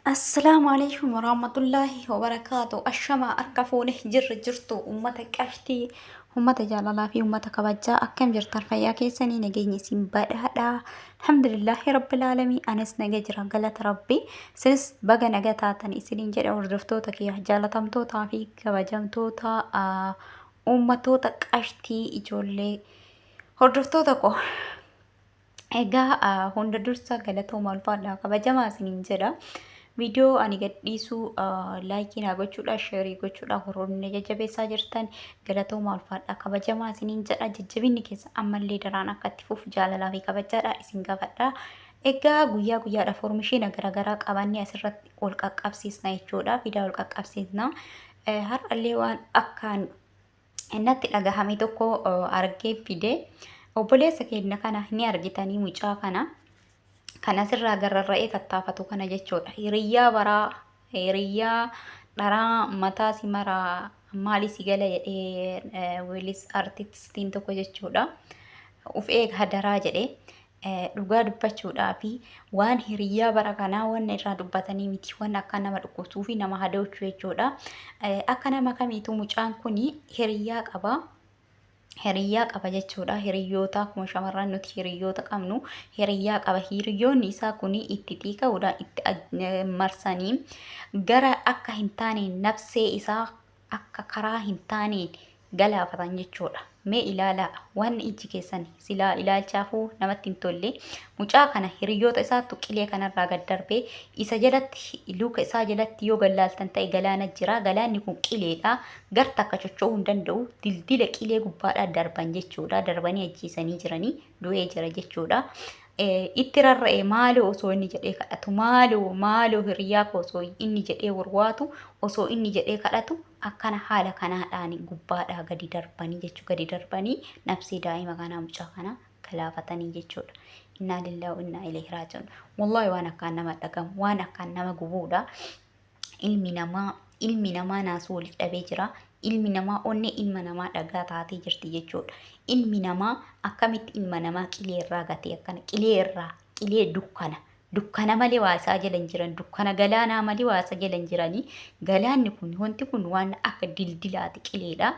Assalaamu alaikum warahmatullaahi wabarakaatu. Ashamaa harka fuune jirra jirtu uummata qashtii, uummata jaalalaa fi uummata kabajaa akkam jirtan fayyaa keessanii nageenyi isin badhaadha. Alhamdulillaahi rabbil aalamiin anis naga jira galata rabbi. Isinis baga naga taatan isiniin jedha hordoftoota kiyya jaalatamtootaa fi kabajamtoota uummatoota qashtii ijoollee hordoftoota koo. Egaa hunda dursa galatooma ulfaadhaa kabajamaa isiniin jedha. Viidiyoo ani gadhiisu laayikii naa gochuudhaan sheerii gochuudhaan warroonni na jajjabeessaa jirtan galatooma ulfaadhaa kabajamaa isiniin jedha. Jajjabinni keessa ammallee daraan akka itti fufu jaalalaa fi kabajaadha isin gaafadha. Egaa guyyaa guyyaadha foormishiina garaagaraa qabannee asirratti ol qaqqabsiisna jechuudha. Fidaa ol qaqqabsiisna. Har'allee waan akkaan natti dhagahame tokko argee fide. Obboleessa keenya kana ni argitanii mucaa kana kan asirraa gararra'ee tattaafatu kana jechuudha. Hiriyyaa baraa, hiriyyaa dharaa mataa si maraa maali si gala jedhee weellis artistiin tokko jechuudha. Uf eega hadaraa jedhee. Dhugaa dubbachuudhaa fi waan hiriyyaa bara kanaa wanna irraa dubbatanii miti wanna akka nama dhukkubsuu fi nama hadoochuu jechuudha. Akka nama kamiituu mucaan kun hiriyyaa qaba. Hiriyyaa qaba jechuudha. Hiriyyoota akkuma shamarran nuti hiriyyoota qabnu hiriyyaa qaba. Hiriyyoonni isaa kun itti xiiqa'uudhaan itti marsanii gara akka hin taane nafsee isaa akka karaa hin taaneen galaafatan jechuudha. Mee ilaalaa wanni ijji keessan silaa ilaalchaafuu namatti hin tolle mucaa kana hiriyoota isaattu qilee kanarraa gad darbee isa jalatti luka isaa jalatti yoo gallaaltan ta'e galaana jira. Galaanni kun qileedha. Gar takka chocho'uu hin danda'u. Dildila qilee gubbaadhaa darban jechuudha. Darbanii ajjeesanii jiranii du'ee jira jechuudha. Itti rarra'e maaloo osoo inni jedhee kadhatu maaloo maaloo hiriyaa koo osoo inni jedhee warwaatu osoo inni jedhee kadhatu akkana haala kanaadhaan gubbaadhaa gadi darbanii jechuu gadi darbanii nafsee daa'ima kanaa mucaa kanaa galaafatanii jechuudha. Innaa lillaahi wa innaa ilayhi raaji'uun. Wallaahi waan akkaan nama dhagamu waan akkaan nama gubuudha. Ilmi namaa ilmi namaa naasuu waliif dhabee jira. Ilmi namaa onnee ilma namaa dhagaa taatee jirti jechuudha. Ilmi namaa akkamitti ilma namaa qilee irraa gatee akkana qilee irraa qilee dukkana dukkana malee waa isaa jala hin jiran dukkana galaanaa malee waa isaa jala hin jiranii galaanni kun wanti kun waan akka dildilaati qileedha.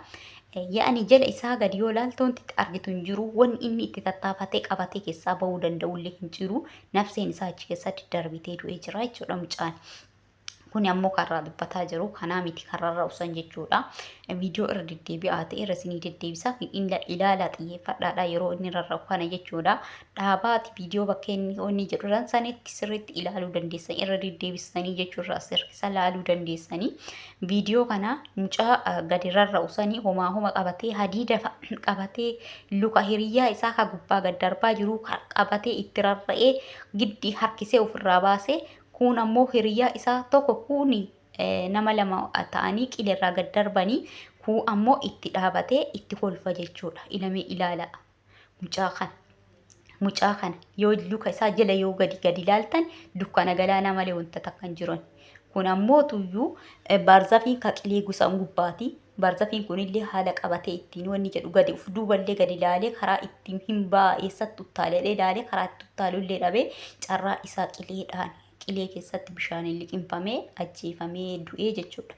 Yaa'ani jala isaa gadi yoo ilaalte wanti itti argitu hin jiru wanni inni itti tattaafatee qabatee keessaa bahuu danda'ullee hin jiru nafseen isaa achi keessatti darbitee du'ee jira jechuudha mucaan. Kuni ammoo karraa dubbataa jiru kanaa miti karrarra usan jechuudha. Viidiyoo irra deddeebi'aa ta'e irra isinii deddeebisaa ilaalaa xiyyeeffadhaadha yeroo inni rarra'u kana jechuudha. Dhaabaati viidiyoo bakka inni inni jedhu sanitti sirriitti ilaaluu dandeessan irra deddeebistanii jechuurra sirrisa ilaaluu dandeessanii. Viidiyoo kana mucaa gadi rarra'u sanii homaa homa qabatee hadiida qabatee luka hiriyyaa isaa ka gubbaa gad darbaa jiru qabatee itti rarra'ee giddii harkisee ofirraa baasee kuun ammoo hiriyyaa isaa tokko kuuni nama lama ta'anii qileerraa gad darbanii kuu ammoo itti dhaabatee itti kolfa jechuudha. Ilamee ilaala mucaa kana. Mucaa kana yoo luka isaa jala yoo gadi gadi ilaaltan dukkana galaanaa malee wanta takka hin jiran. Kun ammoo tuyyuu baarzafiin ka qilee gusaan gubbaati. Baarzafiin kunillee haala qabatee ittiin wanni jedhu gadi uf duuballee gadi ilaalee karaa ittiin hin ba'a eessatti uttaalee ilaalee karaa itti uttaalullee dhabee carraa isaa qileedhaan qilee keessatti bishaaniin liqimfamee ajjeefamee du'ee jechuudha.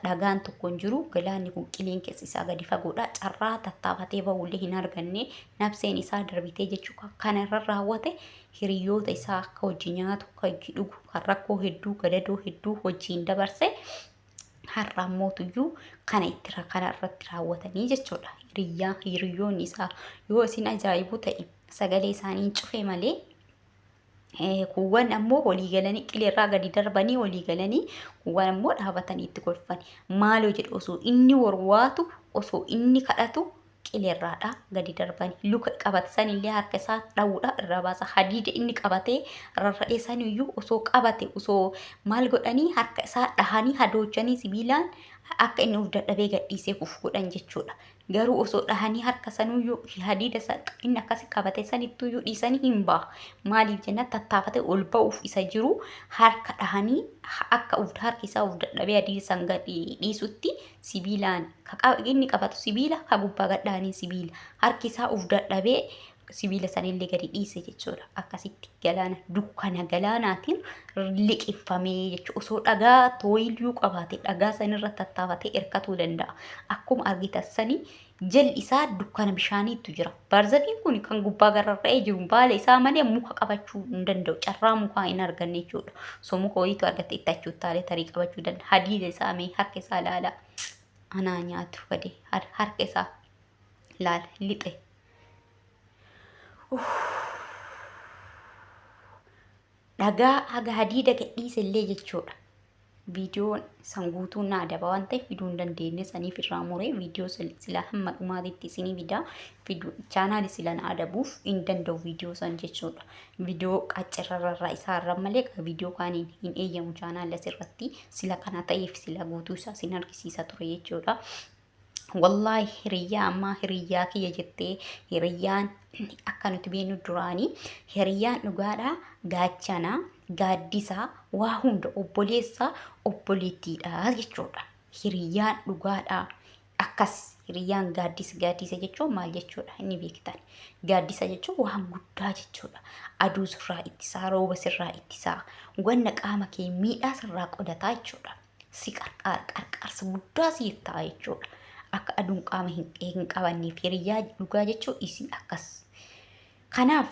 Dhagaan tokko hin jiru galaanni kun qileen keessi isaa gadi fagoodha. Carraa tattaafatee ba'ullee hin arganne nafseen isaa darbitee jechuudha. Kana irra raawwate hiriyoota isaa akka hojii nyaatu, akka hojii dhugu, kan rakkoo hedduu, gadadoo hedduu hojiin dabarse har'a ammootuyyuu kana itti kana irratti raawwatanii jechuudha. Hiriyyaa hiriyoonni isaa yoo isin ajaa'ibu ta'e sagalee isaanii cufe malee kuuwwan ammoo walii galanii qileerraa gadi darbanii walii galanii kuuwwan ammoo dhaabatanii itti kolfan. Maaloo jedhu osoo inni warwaatu osoo inni kadhatu qileerraadha gadi darbanii luka qabate sanillee harka isaa dhawuudha irraa baasa hadiida inni qabatee rarra'ee saniyyuu osoo qabate osoo maal godhanii harka isaa dhahanii hadoochanii sibiilaan akka inni of dadhabee gadhiisee kufu godhan jechuudha. Garuu osoo dhahanii harka sanuyyuu hadiida inni akkasi qabate sanittuyyuu dhiisanii hin ba'a. Maaliif jennaan tattaafatee ol ba'uuf isa jiru harka dhahanii akka of harki isaa of dadhabee hadiida san gadi dhiisutti sibiilaan inni qabatu sibiila ka gubbaa gad dhahanii sibiila. Harki isaa of dadhabee Sibiila sanillee gadi dhiise jechuudha. Akkasitti galaana dukkana galaanaatiin liqimfamee jechuudha. Osoo dhagaa tooyilyuu qabaate dhagaa sanirra tattaafatee hirkatuu danda'a. Akkuma argitan sanii jalli isaa dukkana bishaaniitu jira. Baarzafiin kun kan gubbaa gararra'ee jiru baala isaa malee muka qabachuu hin danda'u. Carraa mukaa hin arganne jechuudha. Osoo muka wayiitu argatte itti achuuttaalee tarii qabachuu danda'a. Hadiida isaa mee harka isaa ilaalaa. Anaa nyaatu gadi harka isaa laala lixe. Dhagaa haga hadiida gadhiise illee jechuudha. Viidiyoon san guutuun na adaba waan ta'eef fiduu hin dandeenye saniif irraa muree viidiyoo silaa hamma dhumaatitti isinii fidaa fiduu chaanaali sila na adabuuf hin danda'u viidiyoo san jechuudha. Viidiyoo qaccirrarraa isaarra malee viidiyoo kaaniin hin eeyyamu chaanaali asirratti sila kana ta'eef sila guutuu isaa sin argisiisa ture jechuudha. Wallaahi hiriyyaa ammaa hiriyyaa kiyya jettee hiriyyaan akka nuti beeknu duraanii hiriyyaan dhugaadha gaachana gaaddisa waa hunda obboleessa obboleettiidha jechuudha. Hiriyyaan dhugaadha akkas hiriyyaan gaaddisa gaaddisa jechuun maal jechuudha inni beektan. Gaaddisa jechuun waan guddaa jechuudha. Aduu sirraa ittisaa rooba sirraa ittisaa wanna qaama kee miidhaa sirraa qolataa jechuudha. Si qarqaara qarqaarsa guddaa siif ta'a jechuudha. Akka aduun qaama hin qabanneef hiriyyaa dhugaa jechuun isii akkas. Kanaaf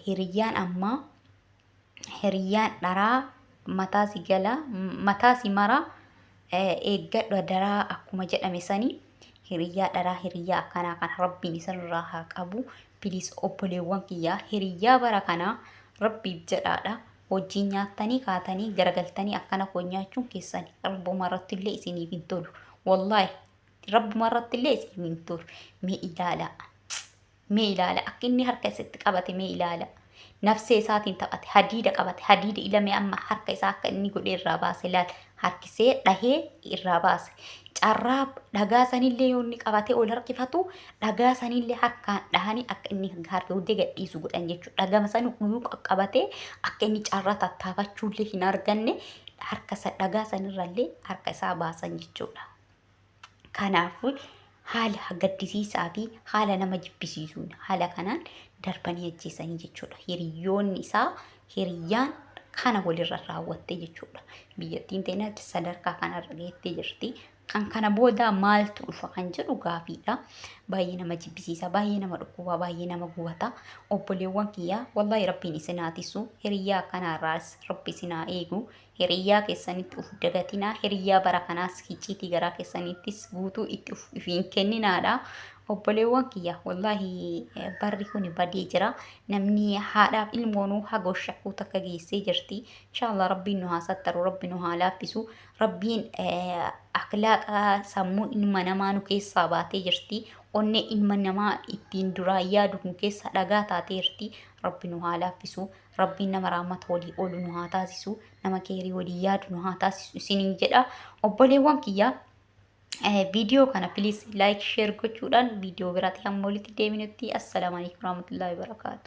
hiriyyaan ammaa hiriyyaan dharaa mataa si gala mataa si mara eeggadhu adaraa akkuma jedhame sanii hiriyyaa dharaa hiriyyaa akkanaa kana rabbiin isinirraa haa qabu. Piliis obboleewwan kiyyaa hiriyyaa bara kanaa rabbiif jedhaadha. Wajjiin nyaattanii kaatanii garagaltanii akkana koo nyaachuun keessan rabbuma irratti illee isiniif hin tolu. Wallaahi rabbuma irratti illee isiniif hin tolu. Mee ilaalaa. Mee ilaala akka inni harka isatti qabate mee ilaala. Nafsee isaatiin taphate hadiida qabate hadiida ilamee amma harka isaa akka inni godhee irraa baase ilaala. Harkisee dhahee irraa baase. Carraa dhagaa sanillee yoo inni qabatee ol harkifatu dhagaa sanillee harkaan dhahanii akka inni harka guddee gadhiisu godhan jechuudha. Dhagama san guyyuu qaqqabatee akka inni carraa tattaafachuullee hin arganne harka dhagaa sanirrallee harka isaa baasan jechuudha. Kanaafuu haala gaddisiisaa fi haala nama jibbisiisuun haala kanaan darbanii ajjeesanii jechuudha. Hiriyoonni isaa hiriyyaan kana walirra raawwatte jechuudha. Biyyattiin teenya sadarkaa kanarra geettee jirti. Kan kana booda maaltu dhufa kan jedhu gaafiidha. Baay'ee nama jibbisiisa, baay'ee nama dhukkuba, baay'ee nama gubata. Obboleewwan kiyyaa wallaahi rabbiin isin haa tisu. Hiriyyaa akkanaarraas rabbi isin haa eegu. Hiriyyaa keessanitti uf dagatinaa. Hiriyyaa bara kanaas hicciitii garaa keessaniittis guutuu itti uf hin kenninaadha. Obboleewwan kiyya wallaahi barri kun badee jira. Namni haadhaaf ilmoonuu haga shakkuu takka geessee jirti. Inshaallah rabbiin nu haa sattaru, rabbi nu haa laaffisu. Rabbiin akhlaaqa sammuu ilma namaa nu keessaa baatee jirti. Onnee ilma namaa ittiin duraan yaadu kun keessaa dhagaa taateerti. Rabbi nu haa laaffisu. Rabbiin nama rahmata walii oolu nu haa taasisu. Nama keerii walii yaadu nu haa taasisu isiniin jedha. Obboleewwan kiyya viidiyoo kana please like share gochuudhaan viidiyoo biraatti hamma walitti deebinutti assalaamu alaikum warahmatullahi wabarakatuh.